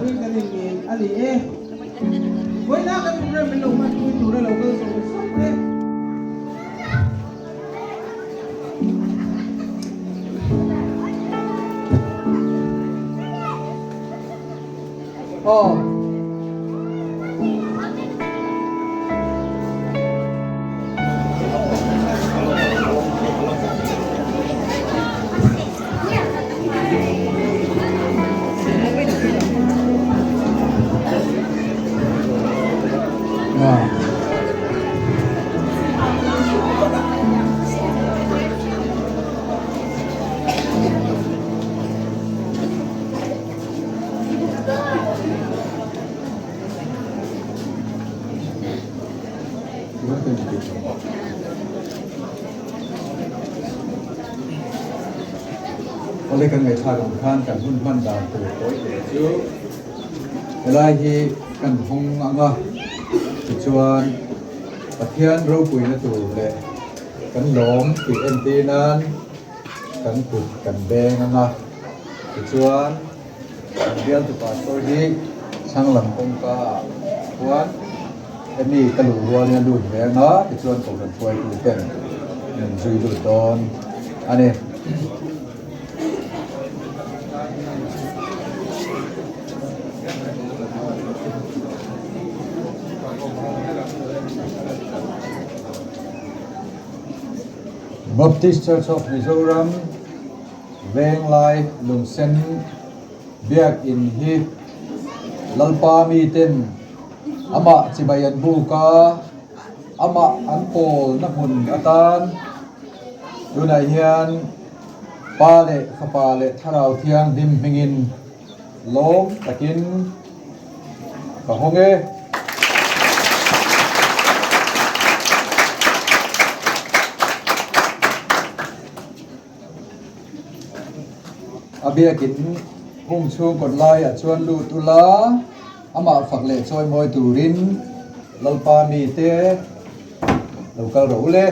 turin kan inngen a ni e. Vawiina kan program min lo hmanpui tura lo kal zawng zawng te. Aw. Awle kan ngaihthlak ang khan kan hun hman dan tur tawi te chu helai hi kan hawng ang a, tichuan Pathian ropuina tur leh kan lawm tih entir nan kan kut kan beng ang a, tichuan kan bialtu pastor hi chhang lam kawngka ah khuan hemi ka luh rualin a lut ve ang a, tichuan kohhran hruaitu ten min zui lut dawn a ni. Baptist Church of Mizoram Venglai Lungsen Biakin hi Lalpa miten amah chibai an buk a, amah an pawlna hmun atan tunah hian Pa leh Fapa leh Thlarau Thianghlim hmingin lawm takin ka hawng e. A biakin hung chhung kawt laiah chuan lut ula, amah fak leh chawi mawi turin Lalpa mite lo kal rawh u le.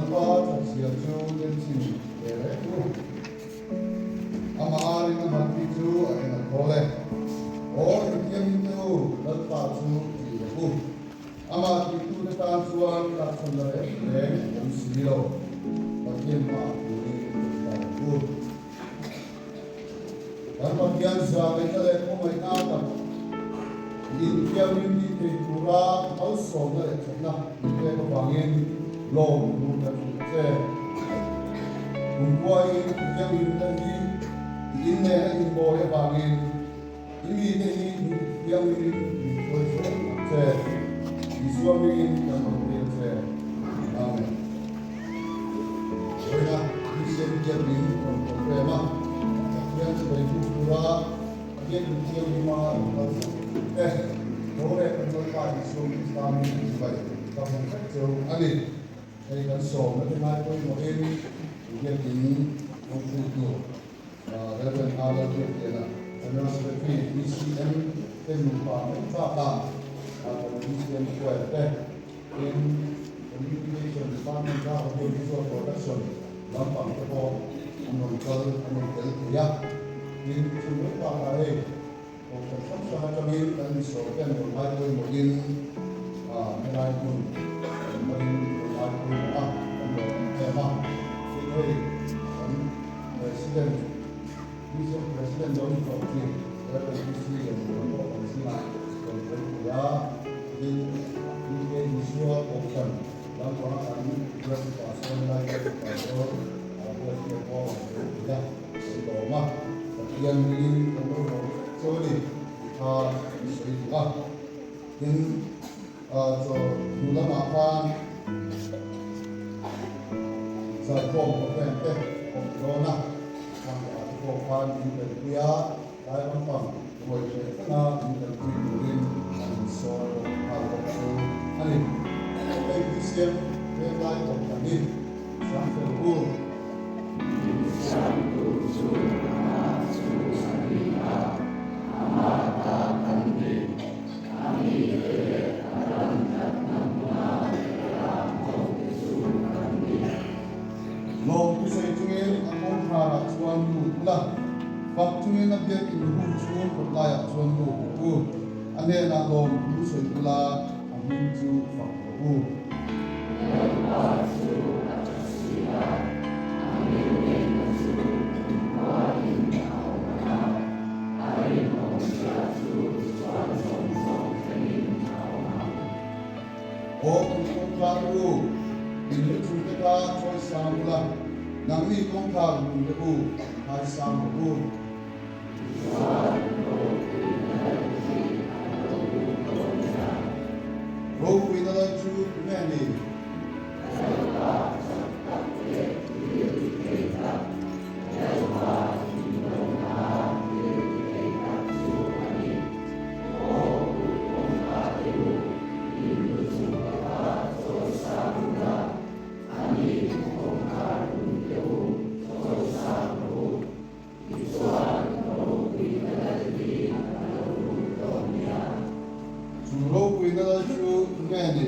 Lalpa thatzia chu denchhin ve reng u. Amah arin a hman hi chu a eng a thawl e. Aw inthiamhlim te u, Lalpa chu tih rawh u. Amah tihtu te tan chuan tlakchhamna reng reng awm si lo. Pathian hmaah turin kan tan rawh u. Kan Pathian zahneihna leh khawngaihna tak inthianghlim tih thei tura malsawmna leh thatna min pek avangin lawm tur kan hrilh che. Kumkhuain thianghlimna hi i innehna inbawi avangin i mite hi min tithianghlimin min hruai zel ang che. Isua hmingin kan rawn tel che. Amen. Vawiina Christian biakin rawn programme a, Pathian chibai buk tura Pathian min thianghlim a rawn kal chho te, tho leh kan Lalpa Isua Krista hmingin chibai ka hmu vek cheu a ni. Hei kan sawmna te ngai pawimawhin biakin hawngtu tur Rev. Arnold Biakliana, General Secretary BCM te nupa mai bakah kan BCM Choir te, Tin, Communication Department a Audio Visual Production lampang te pawh an rawn kal, an rawn tel thei a. Tin, chu mai bakah hei Kohhran hrang hrang atangin kan misawr ten rawn ngai pawimawhin helai hmun kan hmangin rawn ngai pawimawh a, kan rawn en em a. Tin, hei kan President, Mission President lo ni tawh thin Rev. PC Lianmuan pawh kan zingah rawn tel thei a. Tin, UK Isua Kohhran lampanga kan biak upa sawn lai biak upa zawr Buathiam pawh a rawn tel thei a, kan lawm a. Pathian ringin kan lo lawm vek chu a ni tih kha kan sawi duh a. Tin, chaw hnu lamah khan zaikhawm program te a awm dawn a, khang lehah te pawh khan min kalpui a, tlai lampang ruai hreh thleng a min kalpui turin an insawn bawk nghal bawk chu a ni. Hei BCM venglai awm kan ni, Sangfel u. Siamtu chu amah chu a ni a, amah ta kan ni. A mite leh a ram thatna hmuna ram hote chu kan ni. Lawm thusawi chungin a kawngkharah chuan lut ula, fak chungin a biakin hun chhung kawt laiah chuan lut rawh u. A hnenah lawm thu sawi ula, a hming chu fak rawh u. Lalpa chu a tha si a, a milneihna chu kumkhuain a awm ang a, a rinawmzia chu chhuan zawng zawng thlengin a awm ang. Aw in kawngkhar u, in lu chungte kha chawi sang ula, nangni kawngkhar hlun te u, khai sang rawh u. Ropuina lal chu tunge ni? Tichuan, ropuina lal hi a lo lut dawn nia. Chu ropuina lal chu tunge ni?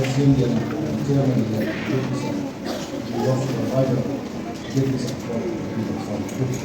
Lalsiamliana Kohhran Chairman leh Deputy Ward Supervisor Deputy pawh an lo sawm thung.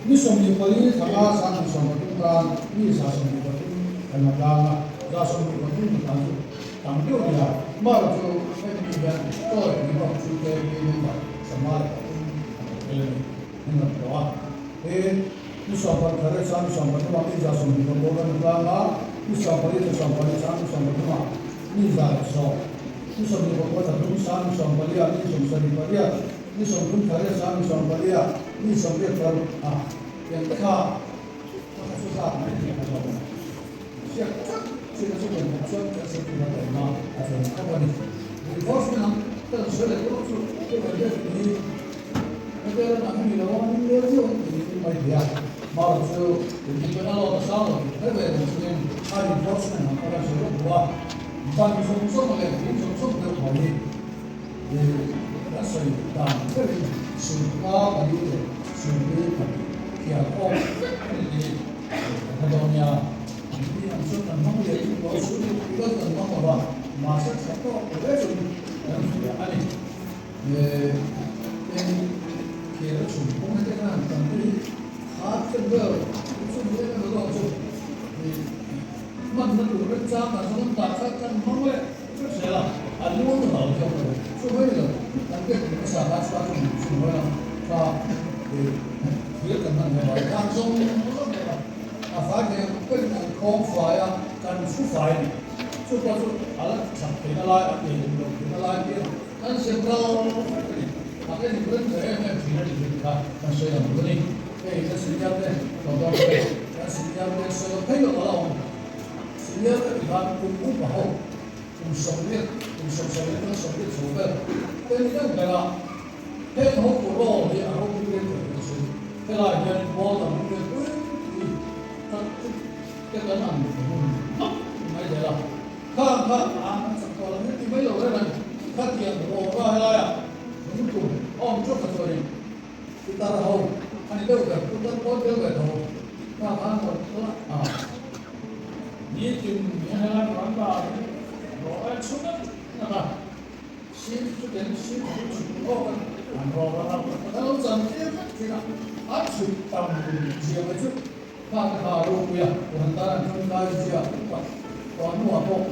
Ni 24 thla 33 tan mi 123 kan la tlang a, 123 kan tlan chu tam deuh a ni a, mar chu hemi hian toy ni bawk chu te mi member 53 an lo tel a ni, an rawn hlawh a. He ni 14 leh 13 ah mi 29 kan la tlang a, ni 14 leh 14 33 ah mi 110, ni 29 thla 34 ah mi 78, ni 33 leh 34 ah mi 84 a pian te kha a kha chu zat mai thei a lo. Hriat tak chin a chu kan hmuh chuan kan sawi tur a taima a fel khawp a ni. Reinforcement ang ka rawn sawi leh tawh chu ka rawn biak tih hi khawvel a nang ni lo a, min lel viau ang tih hi mai thei a. Mara chu engtin pawn a lawt a sang lo tih kher ve lo chungin a reinforcement ang ka rawn sawi lawk duh a. Ban zawng zawng leh bung zawng zawng deuh tho hi kan sawi dan berin sumka pali leh sumli pahnih thial khawm vek a ni tih kan hre dawn nia. Mi ang chuan kan hmang leh duh lo chu tual kan hmang lo va, mahse tha tawk hle chu kan hria a ni. Eng khel a chhun kawng hete khan kan tui khat chen vel chu ni em em lo chu hmanna tur remchang ah chuan an dah kha kan hmang leh vek zel a, a luang lo hian lo chu mai lo kan biak tur hmasa kha chuan chu min chhun mai a, kha thil kan hman ve mai khan zawng zawng nen a. A fai thei ang pawhin an khawng fai a, kan thu fai a ni. Chu pawh chu a la chak theihna lai, a tih hlum loh theihna lai tir kan sem ral vek a ni. A ka inrem ve em em thin a ni tih kha kan sawi ang duh a ni. Hei kan senior te sawrkar te, kan senior te sawi lo thei lo a la awm. Senior te ti khan kum upa ho, kum 80, kum 70 atanga 80 chho vel te ni deuh ber a. Heng ho ku role hi a ropui reng thei ang chu. Helai hian ball an ring leh pui pui tak chu te kan ang hmun hmak mai zel a. Khang kha a an chak tawh lo heti mai lo reng a ni. Khatiang rawh ra helaiah lung tum a awm teuh kha chuanin putar ho a ni deuh ber, putar pawn deuh ve tho kha khan rawn tla a. Nitin hian helai veranda hi rawh e. chutiang sing khat in chhut awk a an rawk a ram a lo chan tir vek thin a, an chhut tam zia mai chu kha te kha ropui a, han tan an tangkai zia tak tawh hnuah pawh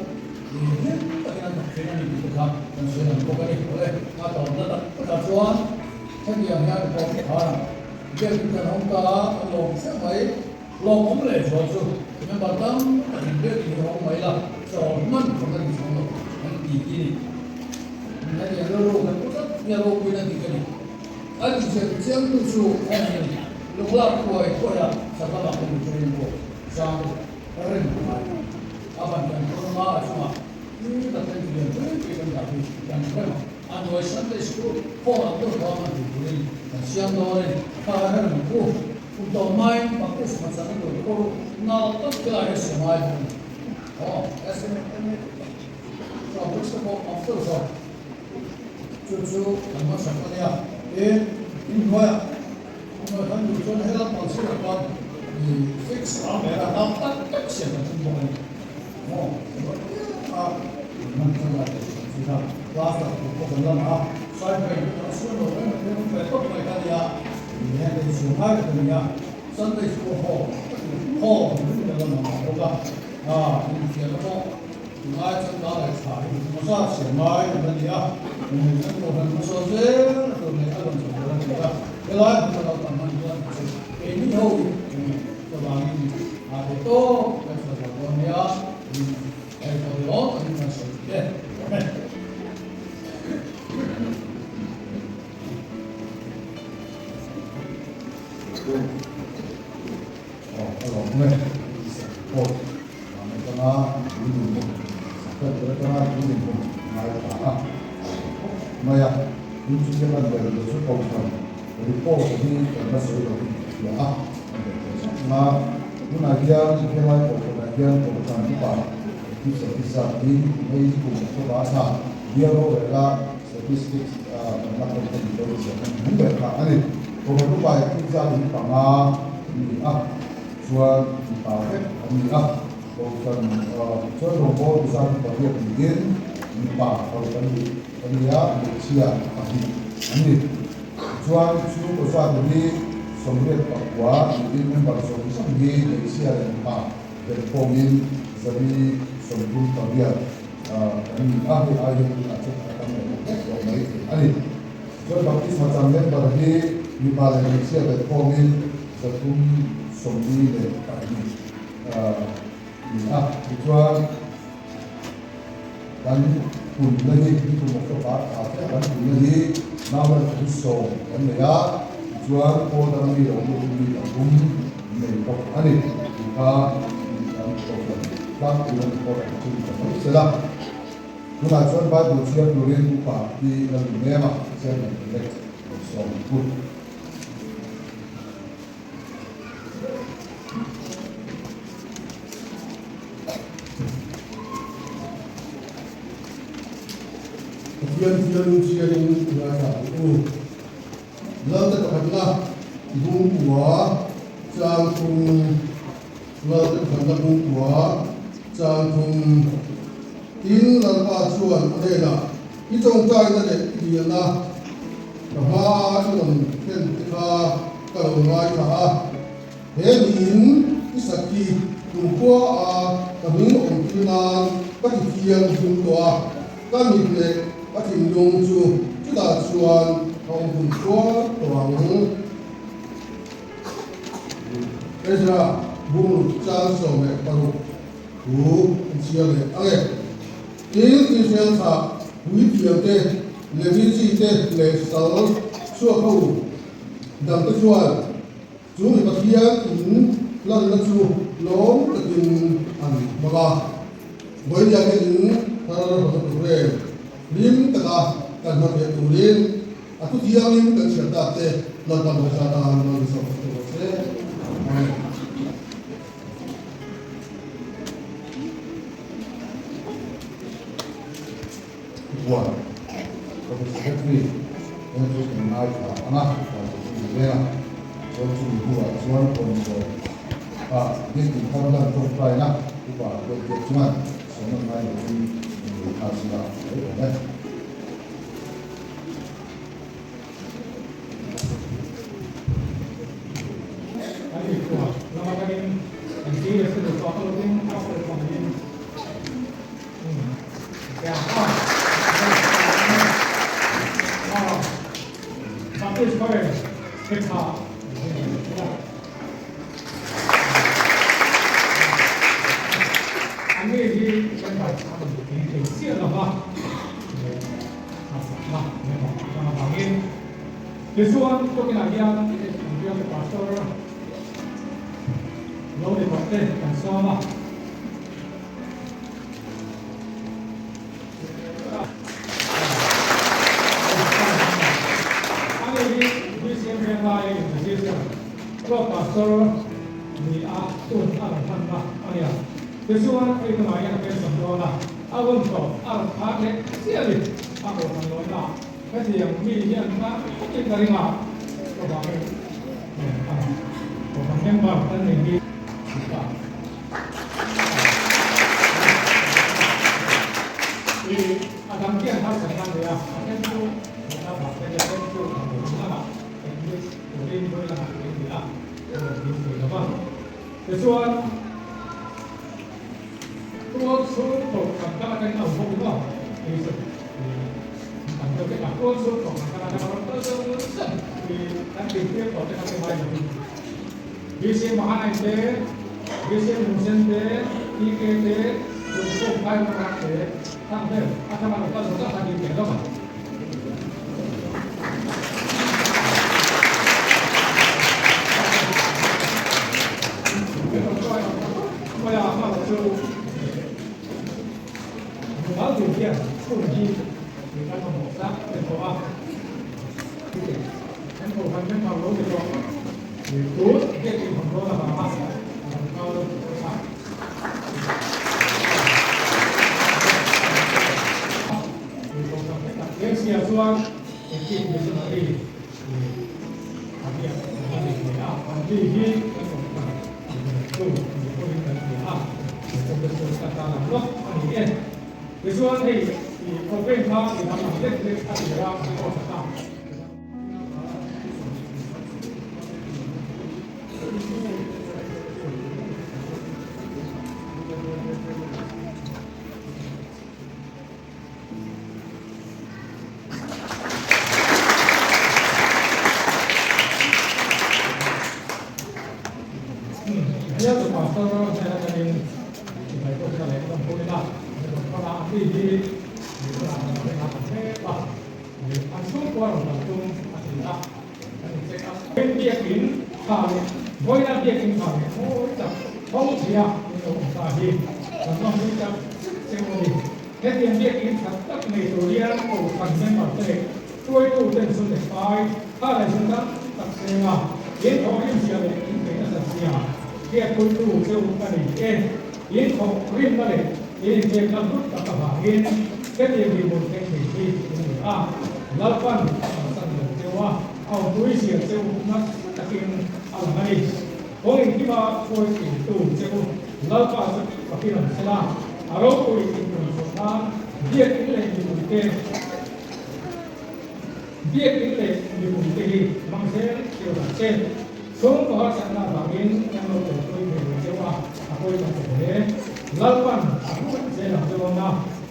ni hlim takin an thawk thin a ni tih te kha kan sawi lang bawk a ni. Awle, a tawpna tak takah chuan hetiang hian report ka khar ang. Biakin kan awm ta a, kan lawm hreuh mai. Lawmawm leh zual chu member tam takin biakin hi awm mai la, chaw hman khawp a ni chhawng lo an ti hi ni. Hetiang rilru kan pu tlat nia ropuina dik a ni. A inchhir chiangtu chu a ni a ni. Lunglak khuai khuaia chak lamah kan inṭurin pawh zang reng a ngai. A ban kan thawm a, a chungah tui tak ten lian pui pui kan dah hi kan rem a. A hnuai Sunday School hall ang deuh kha hman tur turin kan siam dawn a ni. Kha rem ang u. Kum tawh hmain baptisma chakna tur te pawh nau tak te lai hi a siam ngai bawk a ni. Aw, SMA chuan books te pawh a awm deuh zawk. Chu chu kan hmasak a nia. Tin, in hnuaiah hnuai kan duh chuan helai pang sirah khan i fix a mera nau tak tak siam kan tum bawk a ni. Maw, a man chuan lai te chu kan chhut a, plaster tur pawh kan la mah a, side break te pawh a suan lo reng a, thil ve tawp mai kha a nia, ni e, kei chhung ngai tak a nia, Sunday school hall hall ring kan la mah mah bawk a, a infiahna pawh tunlai chuan ta leh tha hi hmasa siam ngai an la ni a, kan kohhran hmasa zel a tur leh a rawn chho tur a ni a, helai hmun a lo tam hman chuan keini ho chuvangin a theih tawp kan sawi lo dawn nia. Hei pawh hi aw ka ring a sawi teh awm e. Aw ka lawm e. Report vang atanga tui dinhmun sakhat ber atanga tui dinhmun ngai ta a khawp mai a. Tin chutia kan ber lo chu kohhran report hi kan la sawi lo in ka hria a. Kan ber thei sak ang a. Tunah hian helai kohhranah hian kohhran upa Chief Officer tin hei kum khawpa a tha bial rorela statistics kan la kawm te ni lo ziah kan hmu ber kha a ni. Kohhran upa active zat hi panga an ni a, chuan mipa vek an ni a. Kohhran chuan rawngbawl zat hi pariat niin mipa paruk an ni a ni a, hmeichhia pahnih an ni. Tichuan chhungkaw zat hi 89 niin member zawng zawng hi hmeichhia leh mipa belhkhawmin 138 kan ni a, hei ai hian tunah chuan a tam leh hlek tawh mai thei a ni. Tichuan baptisma chang member hi mipa leh hmeichhia belhkhawmin 342 ni a, tichuan Kan punna hi nikum October thla chiah kan punna hi Naupang 30 kan nei a, tichuan pawl dang mi lo lut mi pathum nei bawk a ni tih kha kan kohhran tlangpui an report ang chu ni ta mai sela. Tunah chuan Bible chhiar turin upa pi Lalnunema Chairman elect sawm pu. Pathian thianghlim chhiarin ngaithla ang u. Lalte pakhatna bungkua chang thum Lalte pakhatna bungkua chang thum Tin, Lalpa chuan a hnenah, I tawngtaina leh i dilna ka hmaa i rawn thlen te kha ka lo ngaithla a. He niin i sakhi kumkhua a ka hming awm tir nan ka ti thiang hlim tawh a, ka mit leh ka thinlung chu chutah chuan a awm hun kual tawh ang. Ezra bungruk chang 16 thu an chhiar leh ang e. Tin, Israel thlah puithiam te, Levi chi te leh sal chhuak ho dang te chuan, Chu mi Pathian in lanna chu lawm takin an hmang a, Vawinia in thar hmasa tur reng hlim taka kan hman leh turin a thu thiangin kan chhiar tak te Lalpa Mawisa tan malsawm sak rawh se. Amen. Thupuan, Professor Secretary te chu kan ngaithla ang a, chuan chu chu ni veng a, chuan chumi hnuah chuan kawmsaw ah biakin thar lan tawngtaina upa kual biak chuan sawmna ngai lovin min lei nghal sila a mai awm e. Baptist Choir te tha An ni hi kan bai in thei chiah lova Tichuan tukinah hian kan biak pastor lo ni tawh te kan sawm a. Ani hi BCM Venglai Musician Pro Pastor ni a tun a rawn hmanna a nia. Tichuan hei tunah hian a pension dawn a, a hun tawp a rawn phak leh chiah a ni. A kohhran lawina hetiang mi hian hma takin ka ring a, chuvangin kohhran member kan nei hi a. A dang hian harsatna a nei a, a then chu hmuhna vang te leh a then chu a hmuh lamah English turin vawi lamah te ni a, a rawn ding thei lo va. Tichuan, tual chhung kohhran kal atangin a awm bawk emaw tih chu an tam deuh vek a, tual chhung kohhran kal atanga rawn kal deuh zel kan dintir tawh te kha chu ngai lovin. BC Mahanai te, BC Lungsen te, TK te, Lungkhum Phairawk te, khang vel a thlang a lo kal zawk a ni teh lo a. Kawia hma chu Mumal tur hian hun hi kan mamawh tlak em tawh a. Kan kohhran member lo ni tawh. Tun biakin hawn dawn avanga kan kal a. Asia chuan Equip Missionary a biak a ni thei a, an ti hi kan awm tak tu ni pawhin kan hria a, Professor ka ta lam lawk a ni e. Tichuan hei program kha i dang ang lek lek a tir a, kan aw ta. Bialtu pastor hnen atangin chibai pawh ka leh lam pawhin a, an hi An chhungkua rawn kal tum a ti a, kan in check up. Vawiin biakin tha leh vawiina biakin tha leh mawi tak hawng thei a in lo awm ta hi kan lawmpui tak zet cheu a ni. Hetiang biakin tha tak nei tur hian Kohhran member te leh hruaitu ten sum leh pai tha leh sum tam tak seng a, in thawhrim zia leh in peih nasat zia hriatpuitu cheu ka nei e. In thawhrimna leh in inpekna hlut tak avangin hetiang dinhmun thleng thei hi in ni a, Lalpan a kalsan lo cheu a, a awmpui zia cheu nasa takin a lang a ni. Kawng engkima khawi tlintu cheu Lalpa chu fakin awm sela, a ropui inpun chhuah nan biakin leh mipuite biakin leh mipuite hi hmang zel cheu ang che. Chhungkaw harsatna avangin kan lo telpui thei lo cheu a, a pawi tak tak hle. Lalpan a hmuh zel ang cheu ang a,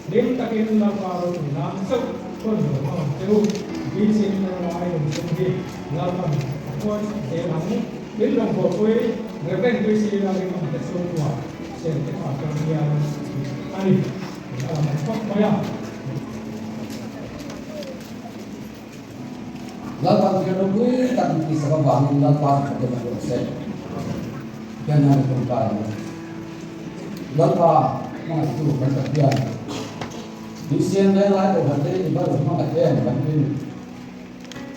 hlim takin Lalpa ropui nan chauh hun lo hmang ang cheu. Bisin Lalai lungchung hi Lalpan a hmuh zel ang. In rawngbawlpui Rev. Lucy Lalrinawm te chhungkua Sente Pastor hian a ni. A lang khawp mai a. Lalpan thil ropui tak in tihsak avangin Lalpa chu thakin a rawh se. Hian hian ka ṭawngtai ang. Lalpa hmangaihtu kan Pathian, min siam reng lai kohhran te i va lo hmangaih em kan tin.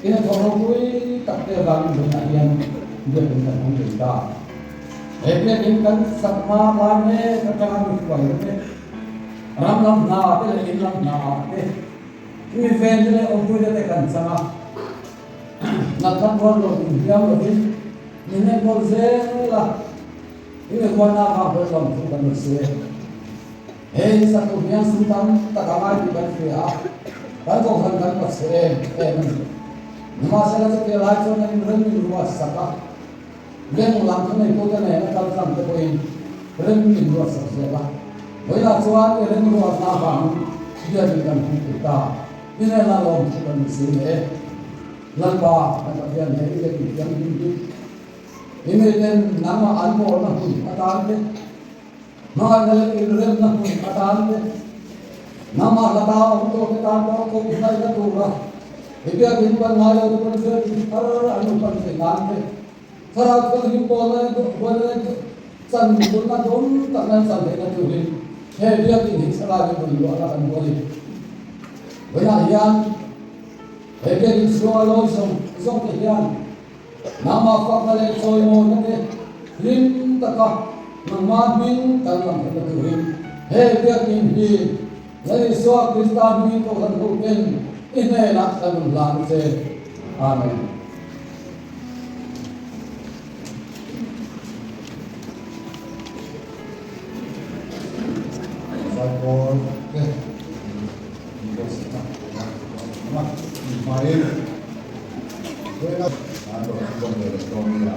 I hnathawh ropui tak te avangin vawiinah hian biakin kan hmang thei ta. He biakin kan sak hma lai mek atanga mi hruai te, ram lam hna te leh in lam hna ah te, Mi ven te leh awmpui te te kan chang a, natna tuar lo inhliam lovin min enkawl zel a, i mi huatna avang pawhin lawmthu kan rawn sawi e. He in sak tur hian sum tam tak a ngai tih kan hria a, kan kohhran kan pachhe em em a ni. Nimahsela chutia lai chuan kan inrem in ruat sak a, veng lam thuneitute nena kal tlang te pawhin rem in ruat sak zel a, vawilah chuan i remruatna avangin. Biakin kan hmu thei ta. I hnenah lawm chu kan insawi leh e. Lalpa, kan Pathian he i biakin thianghlim hi i miten nangmah an bawlna hmun atan te, hmangaihna leh inremna hmun atan te, nangmah hlata awm tawhte tan pawh kawp hnaihna tura i biakin pan ngai lo te pawn biakin thar an lo pan theih nan te, Thlarau Thianghlim pawlna leh duhhuaina leh chan bunna dawm tak nan chan theihna turin he biakin hi thlalaiin rawn luahna kan hmu a ni. Vawiinah hian he biakin chhunga lawi zawng zawng te hian nangmah fakna leh chawimawina te hlim taka nangmah hming kan lam theihna turin he biakin hi Lal Isua Krista hmingin Kohhran hoten i hnenah kan rawn hlan a che. Amen. Zaipawl te inbuatsaihna a hmain Vena an rawn bawm leh dawn nia.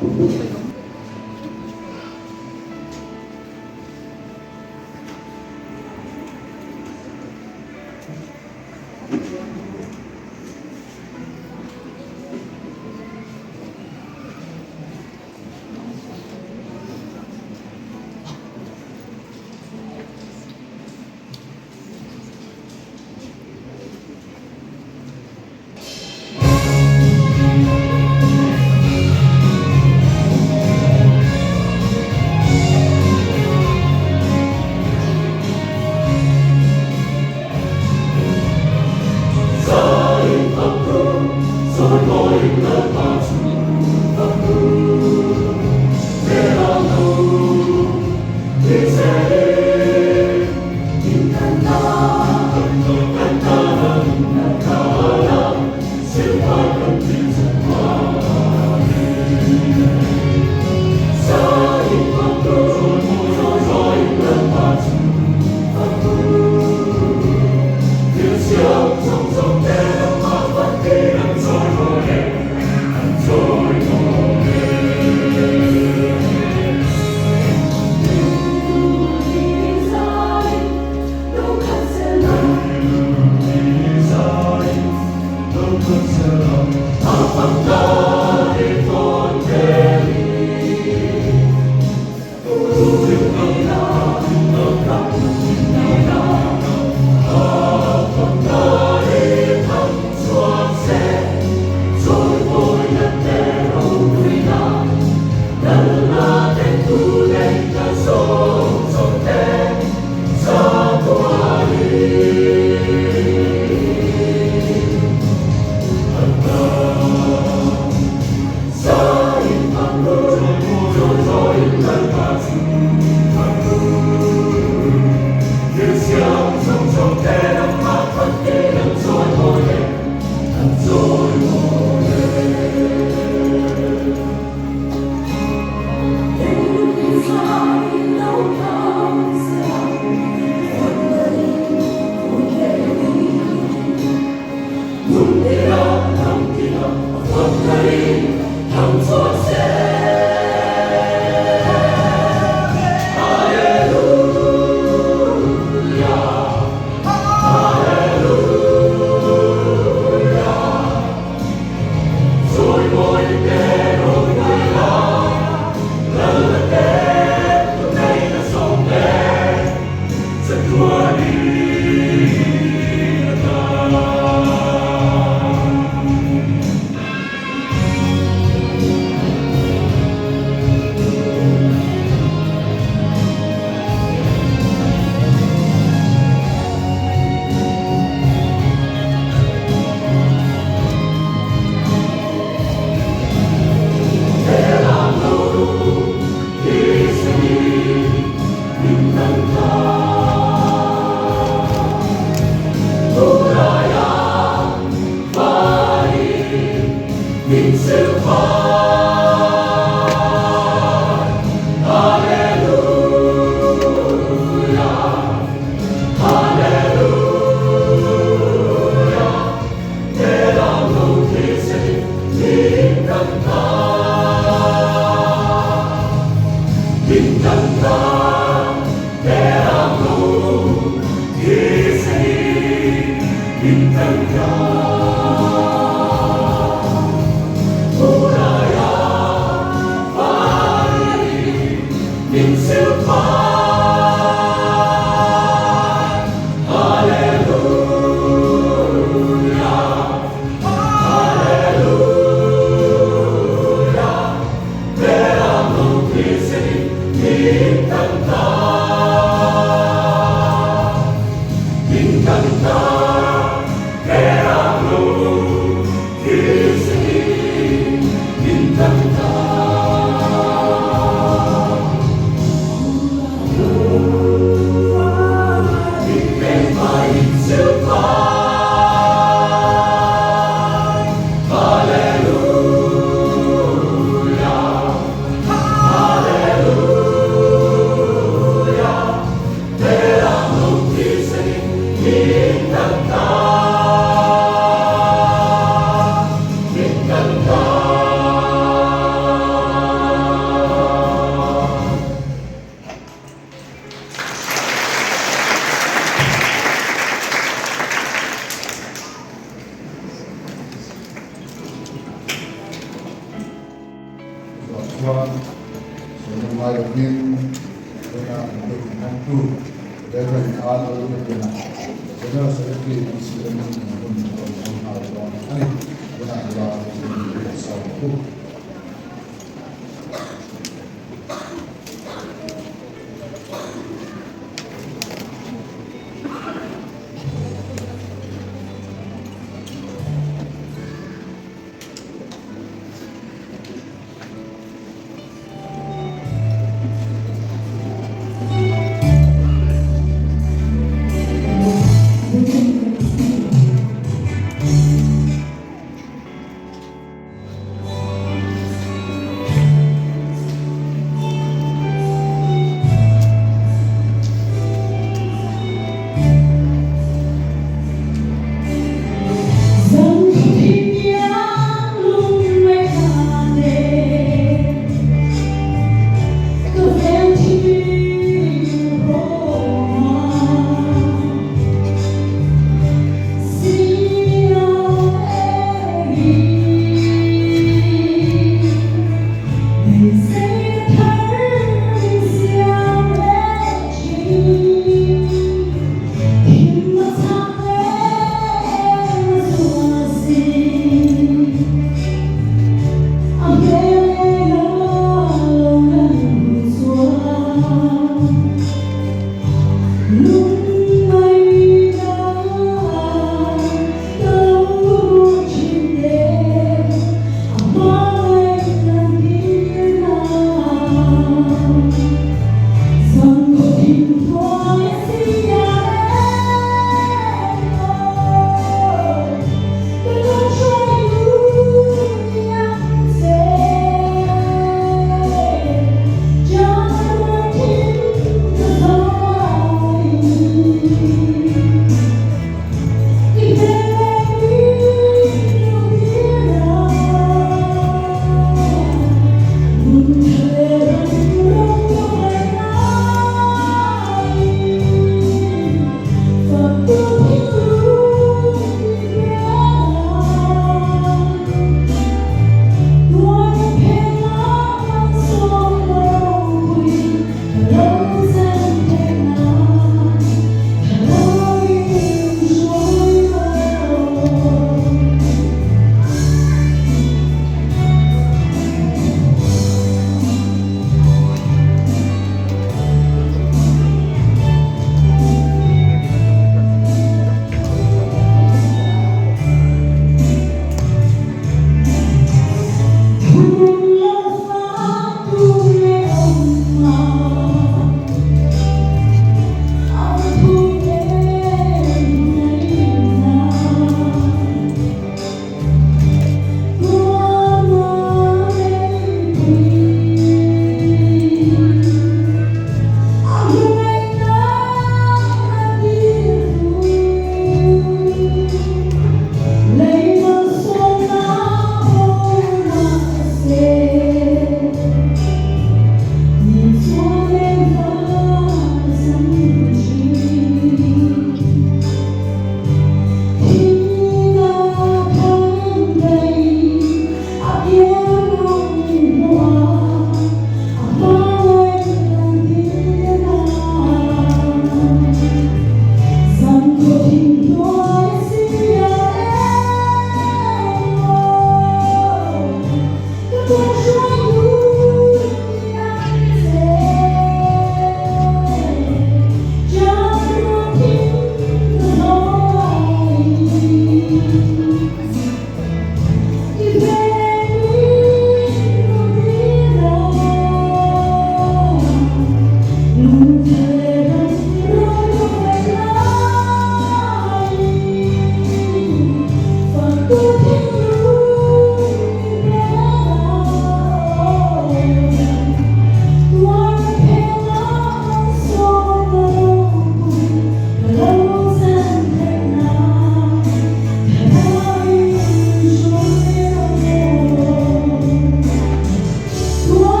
Hallelujah. chuan sawi ngai lovin vawiina kan biakin hmangtu Reverend R. Lalruatliana, General Secretary BCM in hun a rawn hmang nghal dawn a ni. Tunah hian hun a sawm bawk.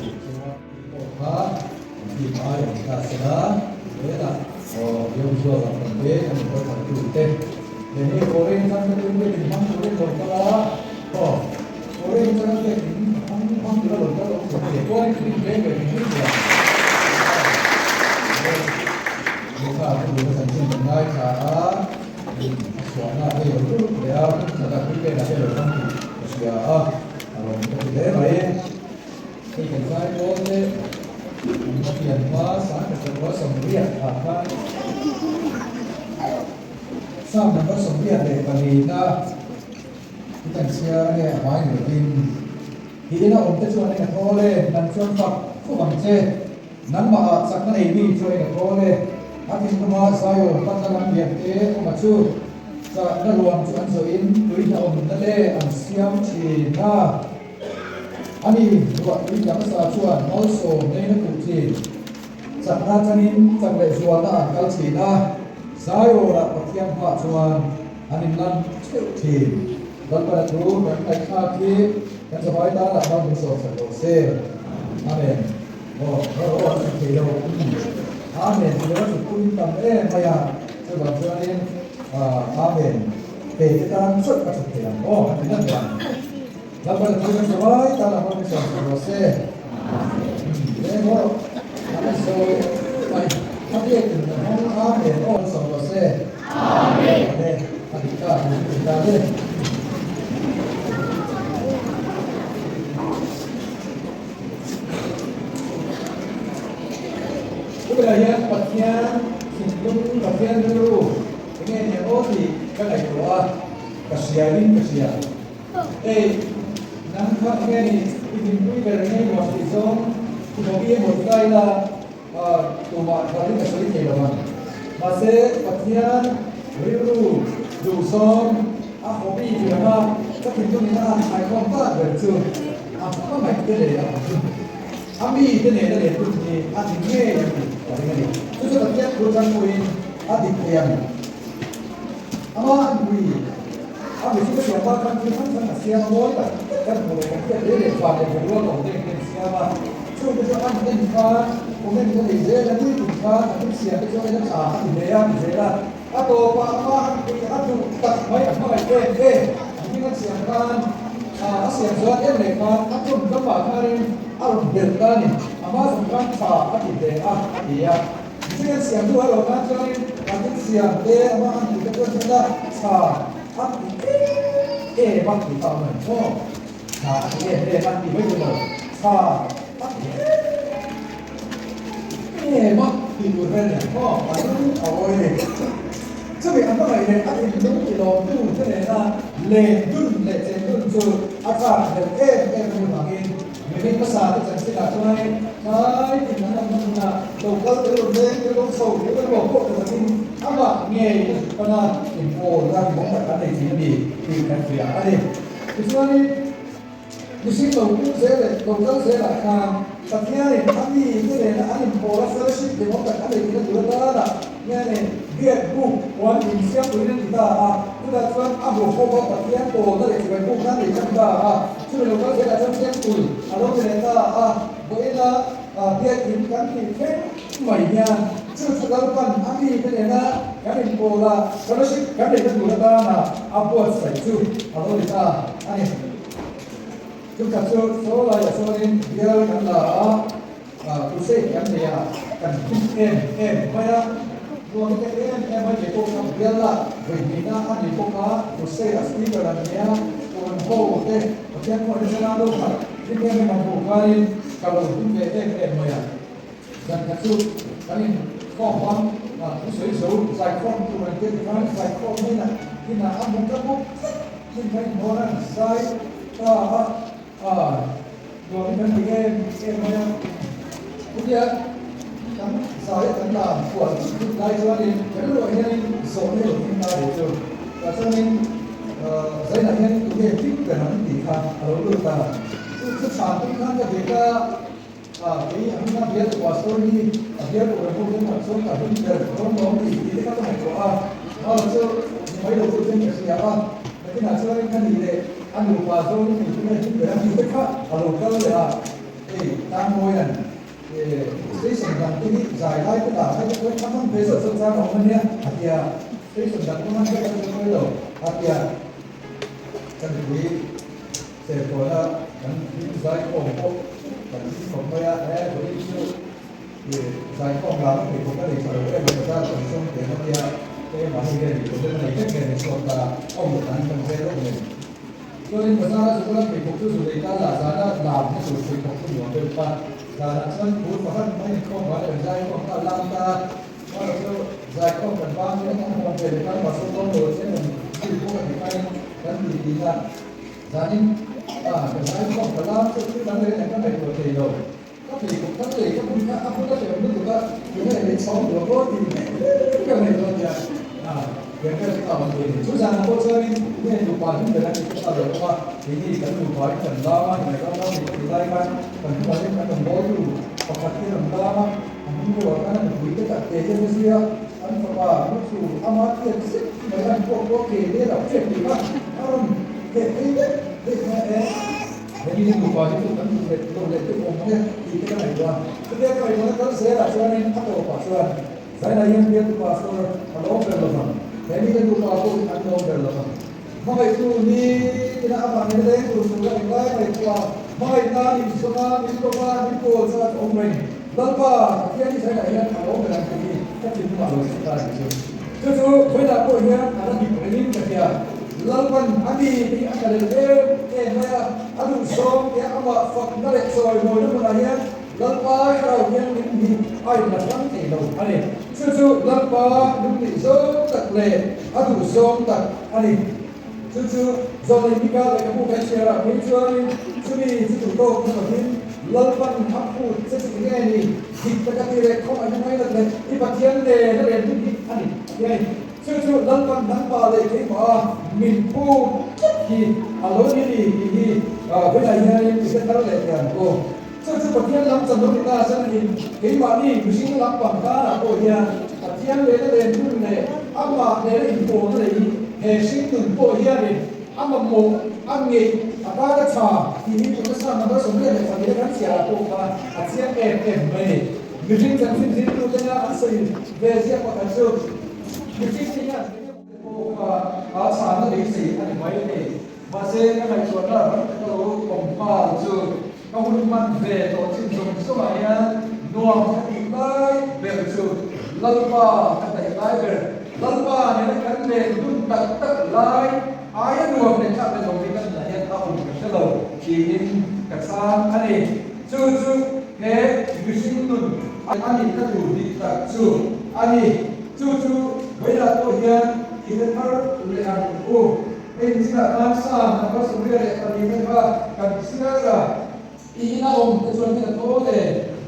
Pawh kha an team ai an ta sela zelah aw Yom Zual ang kan te an inpawh thar tu te leh hei Korean chang te tum te in hmang turin lo kal a aw Korean chang te in hmang hmang tura lo kal awm thei te chuan in veng ve thei mai thei ang lehkha a thu duhna chanchin kan ngaithla a a chhuahna te lo lut leh a hmun khatah tui penah te lo hmang tih ka hria a a lawm ka ti hle mai. Hei kan zai dawn te an va pian hma sang khat zakua sawmriat ah khan Psalm number 24 na i kan chhiar ange a hmai ni lovin Hi ina awm te chuan eng a thawl e, nan chuan fak fuk ang che, nangmah ah chakna nei mi chu eng a thawl e, a thinlunga Zion panna lam lian te awm a chu chakna ruang chu an zawhin tui hlauhawmna te an siam thin a. Ani ruahtui tla hmasa chuan malsawm neina kuh thin chakna changin chak leh zualna an kal thin a, Zairawlah Pathian hmaah chuan an inlan theuh thin. Lalpana thu kan ngaihthlak hi kan zavai tanah mal min sawm sak rawh se. Amen. Aw, rawh rawh an chhuk thei lo. Amen ti lova chhuk tum tam em mai a, chuvang chuanin Amen kei te tan chauh ka chhuk thei ang aw, an ti ngat ang. Lalpa thu kan zavai tan a hmang chuan rawh se. Leng aw, an sawi mai. A biak in kan hmang Amen aw an sawi rawh se. Amen. Amen. A dik ta, a dik ta le. Tunah hian Pathian thinlung, Pathian rilru enge ni aw tih ka ngaihtuah a, ka hriain ka hria. Ei, nang kha nge ni i dinpui ber nge nuam tih zawng i hawbi emaw ti ta ila, tumah thar hi ka sawi thei lo ang. Mahse, Pathian rilru duh zawng a hawbi tih anga ka thinlung in a han thlaikhawm tak ber chu a hmangaih te leh a awm hun, a mi te nena len hun hi a ni ngei a tih ka ring a ni. Chu chu Pathian thu chang pawhin a dik thei ang. Amah an pui. A mihring ka siam bak khan thil hrang hrang a siam a, mawi tak tak kan hmu leh kan hriat hle leh van leh boruak awm te engtin a siam a, chungte chu an en khan comment ka nei zel a, nitin khan a thil siam te chu en a tha a ti hle a ti zel a, a tawpah amah an pui a duh tak mai a hmangaih em em mihring an siam khan a siam zuan em leh khan a tum ramah khanin a rawn belh ta a ni, amah zawng khan tha a ti hle a a ti a. Mihring an siam duh a lo nan chuanin kan thil siam te amah an tih te chuan chuan a tha a ti em em a tih kha a awm a ni maw? Tha a ti em em a tih mai tur lo, tha a ti em em a tih tur vel a ni maw? A lung a awi a ni. Chumi a hmangaih leh a thinlung ti lawmtu te nena len dun leh chen dun chu a chak hlelh em em a ni vangin Mihring hmasa te chanchinah chuanin tlai tin an awmna hmunah lo kal tel rawn leng tel rawn chho tel emaw pawh ta lovin amah ngei a zuk pana inpawlna rimawm tak an nei thin a ni tih kan hria a ni. Tichuanin mihring lo pung zel leh lo kal zelah khan Pathianin a mi te nena an inpawla fellowship rimawm tak a nei thin a tur atanah hianin biak buk puan insiam turin a ti ta a, chutah chuan a hmu ho a Pathian pawlna leh chibai bukna a nei tan ta a. Chumi lo kal zelah chuan temple a lo ni leh ta a, vawiina biakin kan tih thleng mai hian chu chu Lalpan a mite nena kan inpawl a, fellowship kan neihna tur atana a buatsaih chu a lo ni ta a ni. Chukhat chu saw laiah chuanin bial kan la a, crusade kan nei a, kan hlim em em mai a, nuam te em em mai kei pawh kha bial la vawihnihna a ni bawk a, crusade a speaker an nia, puan ho te Pathian pawh hi zela lo khat hlim em em a hmuh khanin ka lo hlim ve em em mai a, zan khat chu kan in khawm a, thusawi zo zaikhawm tur an tia tikhan zaikhawm hnenah inah a hmu ka bawk tlat thin kha inhawn a, zai ta a. A, nuam hi kan ti em em mai a. Chutia kan zaia kan la kual thut thut lai chuanin kan ruah hianin zawhna lo thleng ta ve chu. Tah chuanin zainah hian tunge hlim ber ang tih kha a lo lut ta. Chu chu chhan tum khan ka ve ta a, kei a hming a bial pastor hi a bial tur ang pawh hian chuan ka hlim ber dawn lo tih tih te kha ka ngaihtuah a. Mahse chu ni mai lo chu chuan ka hria a. Nakinah chuanin ka ni leh a nupa zawngin engtin nge hlim ber ang tih te kha a lo kal leh a. Hei Tlangmawia'n station dang te hi zai lai te dah lai te pawhin a hman ve zawt zawt chang a awm a nia a tia, station dang pawh hman vek a ni mawi lo a tia. Ka nupui Sertawna kan hlim zaikhawm pawh kan hlim khawp mai a, he vawiin chu zaikhawm lam a pheikhawk a nei tha lo em a, bazar kan sawm teh a tia, keimah hi hian problem a nei vek nge ni chhuak ta, a awm dan kan vel lawk nen. Chuanin bazara zu kala pheikhawk chu zu lei ta lah zana lam na tur pheikhawk chu nuam deuh kha, zanah chuan phur pakhat mai inkhawm vang leh zaikhawm kha a lam ta a, Chuan chu zaikhawm kan bang in an hawn ve leh khan pastor Tom lo chen an zui pawh a ti khain kan ti tih a, zanin a ka zaikhawm ka lam chu thil dang leh eng ka ngaihtuah thei lo, ka pheikhawk kan lei ka hmun kha a hmun a hrem lutuk a, tunge lei chhawng duh a aw tih ka ngaihtuah nia a tiang vel chu ka awm thei ni. Chu zanah pawh chuanin tunge nupa hlim ber an ti chu ka lo awm a, keini kan nupa in kan lam a, ingaihzawng lam ni ka ti lai khan kan hnungah hian kan rawn bawltu pakhat hi a rawn lam a, A hming ruah khan a nupui te tak te hian a zui a, an fapa Muthu ama tiat zet mai an pawh pawh ke te lo hriat tih kha a rawn theh phei vek vek mai a e. He mi nupa hi chu kan duh leh lo leh deuh awm ang e tih te ka ngaihtuah a. Chutia ka ngaihtuahna kal zelah chuanin a tawpah chuan Zaina hian bialtu pastor a lawm ber lo vang, he mi te nupa pawh hi an lawm ber lo vang. Hmangaihtu ni ina amah nena leng tur tur a englai ngaihtuah hmangaihna min zawng a, min kawp a, min kawl zat a awm reng. Lalpa, Pathian hi Zainah hian a lawm ber ang tih hi ka thinlungah lo hriat ta a nih chu. Chu chu vawiinah pawh hian a la dik rengin ka hria. Lalpan a mi hi a tla lel em em mai a, a duhsawm te amah fakna leh chawimawina hmunah hian Lalpa thlarau hian min hi a inla hrang thei lo a ni. Chu chu Lalpa lungnih zawng tak leh a duh zawng tak a ni. Chu chu Zawlei Mika lehkhabu kan chhiarah phei chuanin chumi chu duh tawk na lovin Lalpan a phut che chu enge ni? Dik taka ti leh khawngaihna ngainat leh i Pathian nen a len hun hi a ni a ti a ni. Chu chu Lalpan nangmah leh keimah a min phut tlat hi a lo ni ni tih hi vawiinah hianin i hre thar leh thei ang aw. Chu chu Pathian lam chan lo ni ta chuan in keimahni mihring lam pang karah pawh hian Pathian lehna len hun leh amah nena inpawlna leh hi he hringnun pawh hianin a mamawh, a ngeih, a tan a tha tih hi tuna sa number 24 a kan chhiarah pawh khan a chiang em em mai a ni. Mihring chanchin zirtutena an sawi ve ziak pakhat chu mihring te hian pawh kha a chhana beisei a ni mai thei. Mahse ka ngaihtuahna ram taka lo awm nghal chu Ka hun hman ve tawh chin zawng zawngah hian nuam ka tih lai ber chu Lalpa ka hnaih lai ber, Lalpa nena kan len hun tak tak lai aia nuam leh thlak leh lo hi ka nunah hian a awm ka hre lo tiin ka chhang a ni. Chu chu he mihring nun a nih na tur dik tak chu a ni. Chu chu vawilah pawh hian i hre thar leh ang u. Hei nichinah khan Sam number 24 te kha kan chhiar a. I ina awm te chuan hian a thaw le,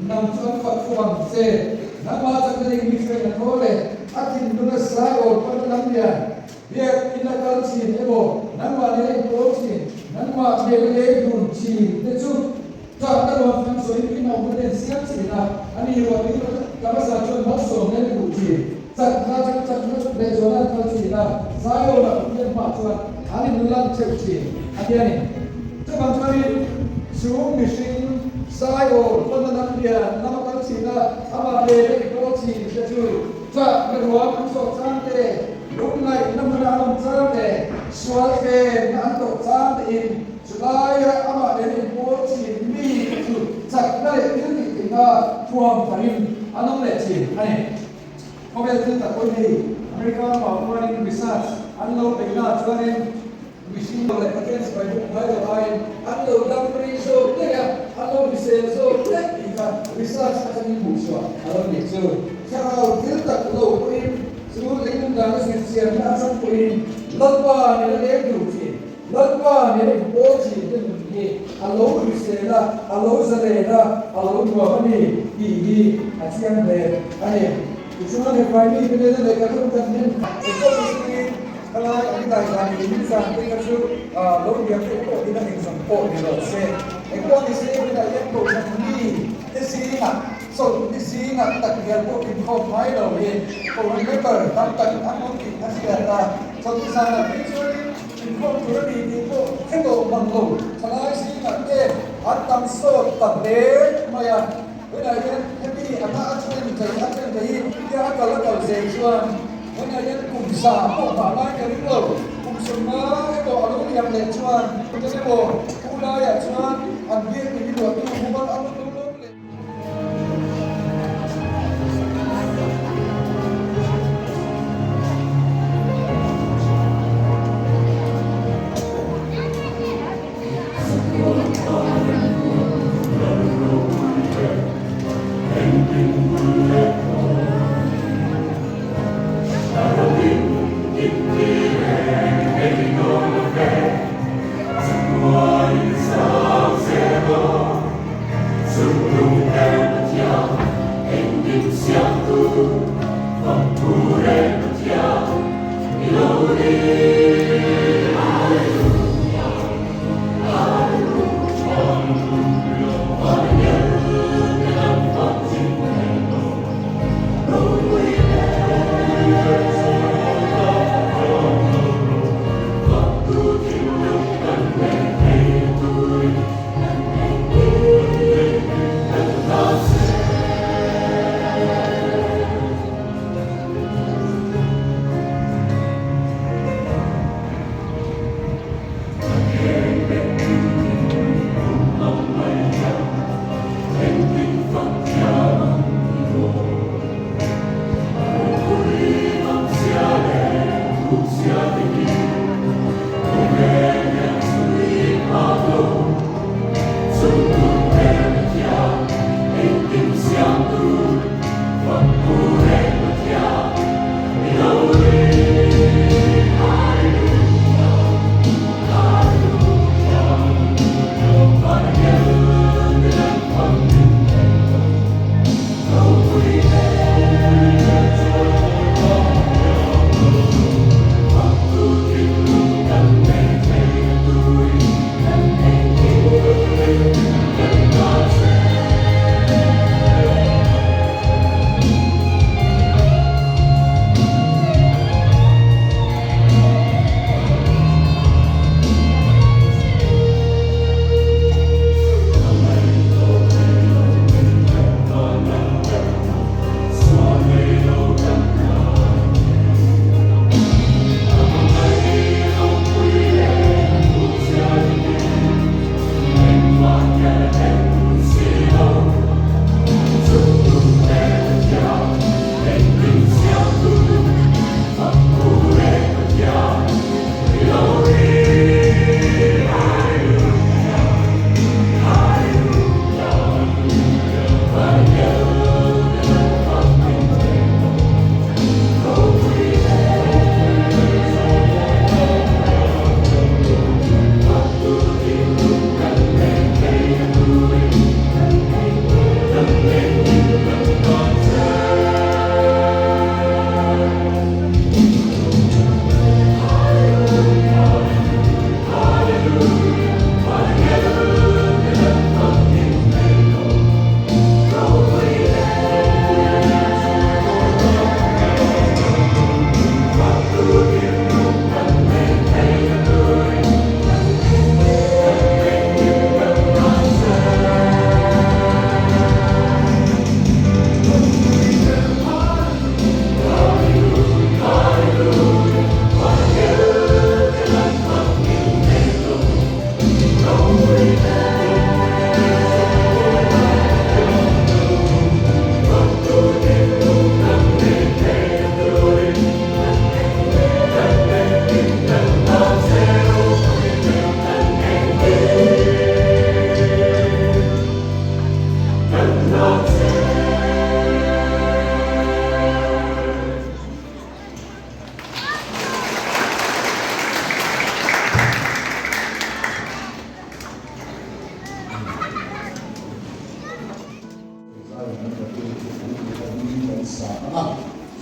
nang chu an fak fo ang che. Nangmah chakna ding mi hruaiin a thaw le, a thinlung a sai awl pawh na lam lian. Biak ina kal thin emaw, nangmah nena inpawl thin, nangmah hmel a leng dun thin te chu tlakna ruang thang sawiin i nawmna te an siam thin a, ani ruah tui ta hmasa chuan malsawmna in a duh thin. Chakna chu chakna leh zuala an kal thin a, Zion-a Pathian hmaah chuan an inlan theuh thin a ti a ni. Chuvang chuanin chung mihring Zion pawn a lam lian lama kal thin a, amah ve leh i pawl thin te chu chakna ruam an zawh chang te, lungngaihna hmuna an awm chang te, sual tlemna an tawh chang tein chulaia amah leh i pawl thin mi te chu chakna leh thil tih theihna thuam tharin an awm leh thin a ni. Khawvel thil tak pawhin hei America ramah khuanin research an lo beih naah chuanin mihring leh Pathian sipai buk ngai lo aiin an lo dam rei zawk daih a, an lo hrisel zawk daih tih kha research atangin hmuhchhuah a lo nih chu. Thlarau thil tak lo pawhin chu leilung dana zirchianna atang pawhin Lalpa nena leng duh thin. Lalpa nena inpawl thin te nun hi a lo hrisel a, a lo zalen a, a lo nuam a ni tih hi a chiang hle a ni. Tichuan he Prime te nena lehkha thun kan hnem engpawh ni singin thalai an dai dan leh min zan te kha chu lo liam deuh pawh ina engzawng pawh ni rawh se. Engpawh ni se tunah hian kohhran mi te zingah chawlh ni zingah tak hian pawh inkhawm ngai lo hi kohhran member tam tak an awm tih a hriat a, chawlh ni zanah phei chuanin Inkhawm tur a ni tih pawh hre tawh mang lo, thalai zingah te an tam sawt ta hle mai a. Tunah hian hemi anga a then thei a then thei hi tia a kal a kal zel chuan tunah hian kum za pawh nghah lai ka ring lo. Kum sawmnga emaw a lo liam leh chuan tute emaw pu laiah chuan an biakinn i luahtu mumal an rawn lo lawm leh.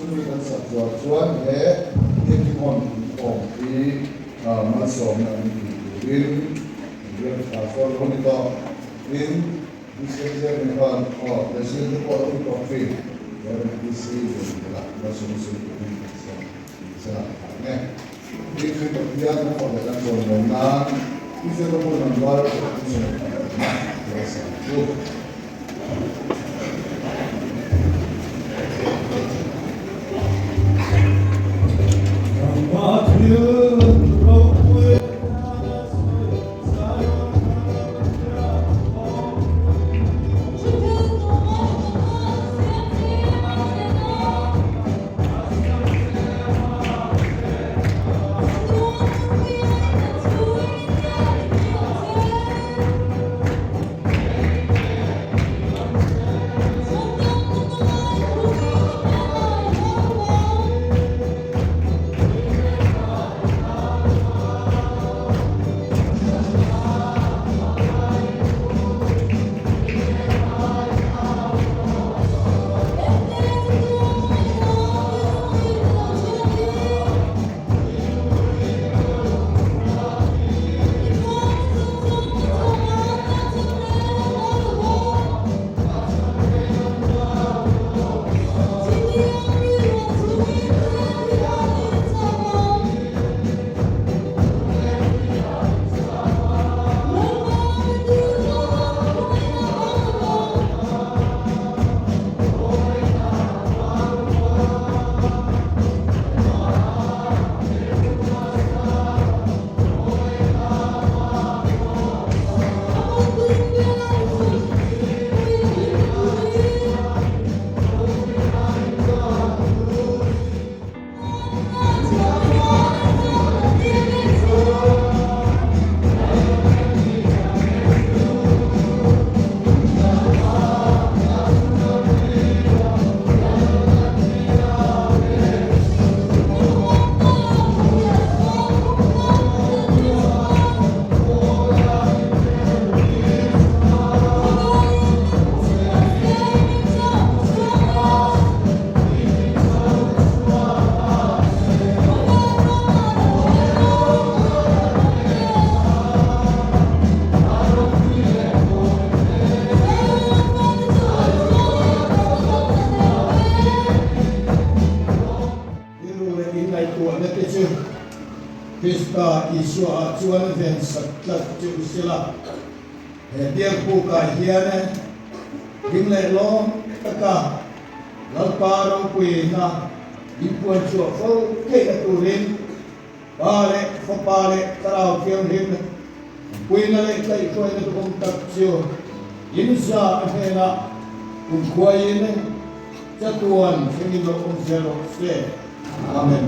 Chumi kan sak zuar chuan he Biakinghawm inkhawm hi malsawmna an tih turin Biak Pastor lo ni tawh. Tin, BCM Chairman khan aw President te pawh a lo ni tawh thin. Rev. PC Lianvela malsawmna sawi turin kan sawm tih sela a tha ang e. Tin, chumi Pathian kan fak leh kan chawimawi nan Israel ram hmun an rual kan sawi tih a ni. I sa ang u. Rilru leh inngaihtuahna te chu Krista Isua-ah chuan ven sak tlat che u sela. He biakbukah hian ding leh lawm taka Lalpa ropuina inpuan chhuah fo theihna turin Pa leh Fapa leh Thlarau Thianghlim puina leh kaihhruaina duhawm tak chu inza a hnenah kumkhuaiin chatuan thlengin lo awm zel rawh se. Amen.